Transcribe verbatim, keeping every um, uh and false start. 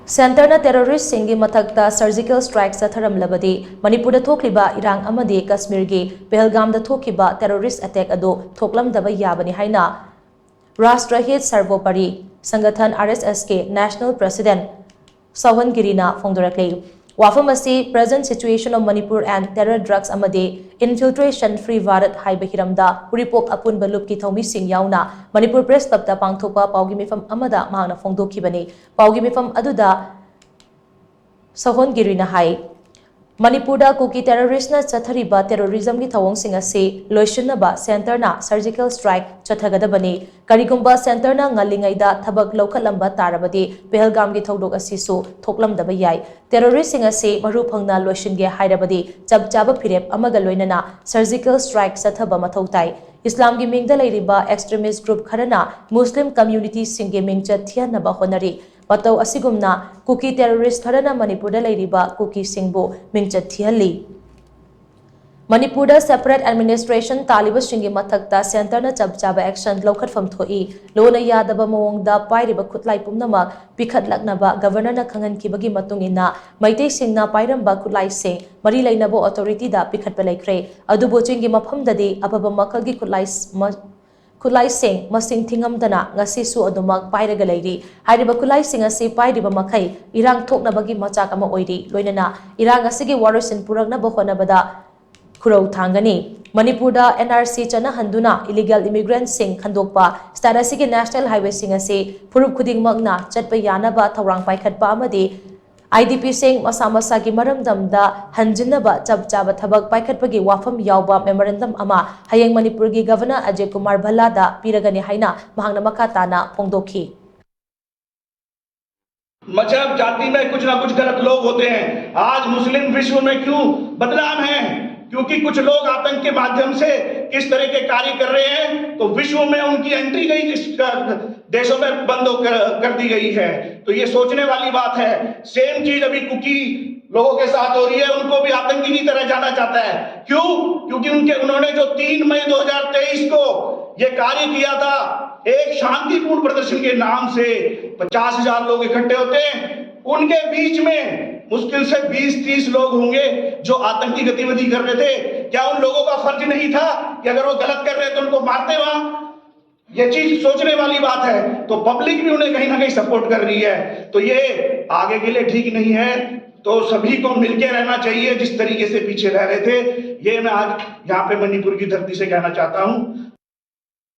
ꯁꯦꯟꯇꯔꯅ ꯇꯦꯔꯣꯔꯤꯁꯁꯤꯡꯒꯤ ꯃꯊꯛꯇ surgical strike ꯆꯠꯊꯔꯝꯂꯕꯗꯤ ꯃꯅꯤꯄꯨꯔꯗ ꯊꯣꯛꯈꯤꯕ ꯏꯔꯥꯡ ꯑꯃꯗꯤ ꯀꯁꯃꯤꯔꯒꯤ ꯄꯦꯍꯜꯒꯥꯝꯗ ꯊꯣꯛꯈꯤꯕ ꯇꯦꯔꯣꯔꯤꯁ ꯑꯦꯇꯦꯛ ꯑꯗꯨ ꯊꯣꯛꯂꯝꯗꯕ ꯌꯥꯕꯅꯤ ꯍꯥꯏꯅ ꯔꯥꯁꯇ꯭ꯔꯍꯤꯠ ꯁꯔꯕꯣꯄꯔꯤ ꯁꯪꯒꯊꯟ, RSS ꯀꯤ ꯅꯦꯁꯅꯦꯜ ꯄ꯭ꯔꯦꯁꯤꯗꯦꯟꯠ ꯁꯣꯍꯟ ꯒꯤꯔꯤꯅ ꯐꯣꯡꯗꯣꯔꯛꯂꯤ꯫ ꯋꯥꯐꯝ ꯑꯁꯤ Present Situation of Manipur and Terror Drugs ꯑꯃꯗꯤ Infiltration Free Bharat ꯍꯥꯏꯕ ꯍꯤꯔꯝꯗ ꯎꯔꯤꯄꯣꯛ ꯑꯄꯨꯟꯕ ꯂꯨꯞꯀꯤ ꯊꯧꯃꯤꯁꯤꯡ ꯌꯥꯎꯅ ꯃꯅꯤꯄꯨꯔ ꯄ꯭ꯔꯦꯁ ꯀ꯭ꯂꯕꯇ ꯄꯥꯡꯊꯣꯛꯄ ꯄꯥꯎꯒꯤ ꯃꯤꯐꯝ ꯑꯃꯗ ꯃꯍꯥꯛꯅ ꯐꯣꯡꯗꯣꯛꯈꯤꯕꯅꯤ꯫ ꯄꯥꯎꯒꯤ ꯃꯤꯐꯝ ꯑꯗꯨꯗ ꯁꯣꯍꯟ ꯒꯤꯔꯤꯅ ꯍꯥꯏ, ꯃꯅꯤꯄꯨꯔꯗ ꯀꯨꯀꯤ ꯇꯦꯔꯣꯔꯤꯁꯅ ꯆꯠꯊꯔꯤꯕ ꯇꯦꯔꯣꯔꯤꯖꯝꯒꯤ ꯊꯧꯑꯣꯡꯁꯤꯡ ꯑꯁꯤ ꯂꯣꯏꯁꯤꯟꯅꯕ ꯁꯦꯟꯇꯔꯅ ꯁꯔꯖꯤꯀꯦꯜ ꯁ꯭ꯇ꯭ꯔꯥꯏꯛ ꯆꯠꯊꯒꯗꯕꯅꯤ꯫ ꯀꯔꯤꯒꯨꯝꯕ ꯁꯦꯟꯇꯔꯅ ꯉꯜꯂꯤꯉꯩꯗ ꯊꯕꯛ ꯂꯧꯈꯠꯂꯝꯕ ꯇꯥꯔꯕꯗꯤ ꯄꯦꯍꯜꯒꯥꯝꯒꯤ ꯊꯧꯗꯣꯛ ꯑꯁꯤꯁꯨ ꯊꯣꯛꯂꯝꯗꯕ ꯌꯥꯏ꯫ ꯇꯦꯔꯣꯔꯤꯁꯁꯤꯡ ꯑꯁꯤ ꯃꯔꯨ ꯐꯪꯅ ꯂꯣꯏꯁꯤꯟꯒꯦ ꯍꯥꯏꯔꯕꯗꯤ ꯆꯞ ꯆꯥꯕ ꯐꯤꯔꯦꯞ ꯑꯃꯒ ꯂꯣꯏꯅꯅ ꯁꯔꯖꯤꯀꯦꯜ ꯁ꯭ꯇ꯭ꯔꯥꯏꯛ ꯆꯠꯊꯕ ꯃꯊꯧ ꯇꯥꯏ꯫ ꯏꯁꯂꯥꯝꯒꯤ ꯃꯤꯡꯗ ꯂꯩꯔꯤꯕ ꯑꯦꯛꯁꯇ꯭ꯔꯤꯃꯤꯁ꯭ꯠ ꯒ꯭ꯔꯨꯞ ꯈꯔꯅ ꯃꯨꯁꯂꯤꯝ ꯀꯝꯃ꯭ꯌꯨꯅꯤꯇꯤꯁꯤꯡꯒꯤ ꯃꯤꯡꯆꯠ ꯊꯤꯍꯟꯅꯕ ꯍꯣꯠꯅꯔꯤ꯫ ꯃꯇꯧ ꯑꯁꯤꯒꯨꯝꯅ ꯀꯨꯀꯤ ꯇꯦꯔꯣꯔꯤꯁ꯭ꯠ ꯈꯔꯅ ꯃꯅꯤꯄꯨꯔꯗ ꯂꯩꯔꯤꯕ ꯀꯨꯀꯤꯁꯤꯡꯕꯨ ꯃꯤꯡꯆꯠ ꯊꯤꯍꯜꯂꯤ꯫ ꯃꯅꯤꯄꯨꯔꯗ ꯁꯦꯄꯔꯦꯠ ꯑꯦꯗꯃꯤꯅꯤꯁꯇ꯭ꯔꯦꯁꯟ ꯇꯥꯜꯂꯤꯕꯁꯤꯡꯒꯤ ꯃꯊꯛꯇ ꯁꯦꯟꯇꯔꯅ ꯆꯞ ꯆꯥꯕ ꯑꯦꯛꯁꯟ ꯂꯧꯈꯠꯐꯝ ꯊꯣꯛꯏ꯫ ꯂꯣꯅ ꯌꯥꯗꯕ ꯃꯑꯣꯡꯗ ꯄꯥꯏꯔꯤꯕ ꯈꯨꯠꯂꯥꯏ ꯄꯨꯝꯅꯃꯛ ꯄꯤꯈꯠꯂꯛꯅꯕ ꯒꯕꯔꯅꯔꯅ ꯈꯪꯍꯟꯈꯤꯕꯒꯤ ꯃꯇꯨꯡ ꯏꯟꯅ ꯃꯩꯇꯩꯁꯤꯡꯅ ꯄꯥꯏꯔꯝꯕ ꯈꯨꯠꯂꯥꯏꯁꯤꯡ ꯃꯔꯤ ꯂꯩꯅꯕ ꯑꯣꯊꯣꯔꯤꯇꯤꯗ ꯄꯤꯈꯠꯄ ꯂꯩꯈ꯭ꯔꯦ꯫ ꯑꯗꯨꯕꯨ ꯆꯤꯡꯒꯤ ꯃꯐꯝꯗꯗꯤ ꯑꯐꯕ ꯃꯈꯜꯒꯤ ꯈꯨꯠꯂꯥꯏ ꯃ-, ꯈꯨꯠꯂꯥꯏꯁꯤꯡ ꯃꯁꯤꯡ ꯊꯤꯉꯝꯗꯅ ꯉꯁꯤꯁꯨ ꯑꯗꯨꯃꯛ ꯄꯥꯏꯔꯒ ꯂꯩꯔꯤ꯫ ꯍꯥꯏꯔꯤꯕ ꯈꯨꯠꯂꯥꯏꯁꯤꯡ ꯑꯁꯤ ꯄꯥꯏꯔꯤꯕ ꯃꯈꯩ ꯏꯔꯥꯡ ꯊꯣꯛꯅꯕꯒꯤ ꯃꯆꯥꯛ ꯑꯃ ꯑꯣꯏꯔꯤ꯫ ꯂꯣꯏꯅꯅ ꯏꯔꯥꯡ ꯑꯁꯤꯒꯤ ꯋꯥꯔꯣꯏꯁꯤꯟ ꯄꯨꯔꯛꯅꯕ ꯍꯣꯠꯅꯕꯗ ꯈꯨꯔꯧ ꯊꯥꯡꯒꯅꯤ꯫ ꯃꯅꯤꯄꯨꯔꯗ NRC ꯆꯠꯅꯍꯟꯗꯨꯅ ꯏꯂꯤꯒꯦꯜ ꯏꯃꯤꯒ꯭ꯔꯦꯟꯠꯁꯤꯡ ꯈꯟꯗꯣꯛꯄ, ꯁ꯭ꯇꯦꯠ ꯑꯁꯤꯒꯤ ꯅꯦꯁꯅꯦꯜ ꯍꯥꯏꯋꯦꯁꯤꯡ ꯑꯁꯤ ꯐꯨꯔꯨꯞ ꯈꯨꯗꯤꯡꯃꯛꯅ ꯆꯠꯄ ꯌꯥꯅꯕ ꯊꯧꯔꯥꯡ ꯄꯥꯏꯈꯠꯄ ꯑꯃꯗꯤ IDPꯁꯤꯡ ꯃꯁꯥ ꯃꯁꯥꯒꯤ ꯃꯔꯝꯗꯝꯗ ꯍꯟꯖꯤꯟꯅꯕ ꯆꯞ ꯆꯥꯕ ꯊꯕꯛ ꯄꯥꯏꯈꯠꯄꯒꯤ ꯋꯥꯐꯝ ꯌꯥꯎꯕ ꯃꯦꯃꯣꯔꯦꯟꯗꯝ ꯑꯃ ꯍꯌꯦꯡ ꯃꯅꯤꯄꯨꯔꯒꯤ ꯒꯕꯔꯅꯔ ꯑꯖꯌ ꯀꯨꯃꯥꯔ ꯚꯜꯂꯥꯗ ꯄꯤꯔꯒꯅꯤ ꯍꯥꯏꯅ ꯃꯍꯥꯛꯅ ꯃꯈꯥ ꯇꯥꯅ ꯐꯣꯡꯗꯣꯛꯈꯤ꯫ मजहब जाति में कुछ ना कुछ गलत लोग होते हैं। आज मुस्लिम विश्व में क्यों बदनाम है? क्योंकि कुछ लोग आतंक के माध्यम से किस तरह के कार्य कर रहे हैं, तो विश्व में उनकी एंट्री कई देशों में बंद हो कर, कर दी गई है। तो ये सोचने वाली बात है। सेम चीज अभी कुकी लोगों के साथ हो रही है, उनको भी आतंकी की तरह जाना जाता है। क्यों? क्योंकि उनके उन्होंने जो तीन मई दो हज़ार तेईस को ये कार्य किया था, एक शांतिपूर्ण प्रदर्शन के नाम से पचास हज़ार लोग इकट्ठे होते हैं, उनके बीच में मुश्किल से बीस तीस लोग होंगे जो आतंकी गतिविधि कर रहे थे। क्या उन लोगों का फर्ज नहीं था कि अगर वो गलत कर रहे तो उनको मारते वहां? ये चीज सोचने वाली बात है। तो पब्लिक भी उन्हें कहीं ना कहीं सपोर्ट कर रही है, तो ये आगे के लिए ठीक नहीं है। तो सभी को मिलके रहना चाहिए, जिस तरीके से पीछे रह रहे थे। ये मैं आज यहाँ पे मणिपुर की धरती से कहना चाहता हूँ।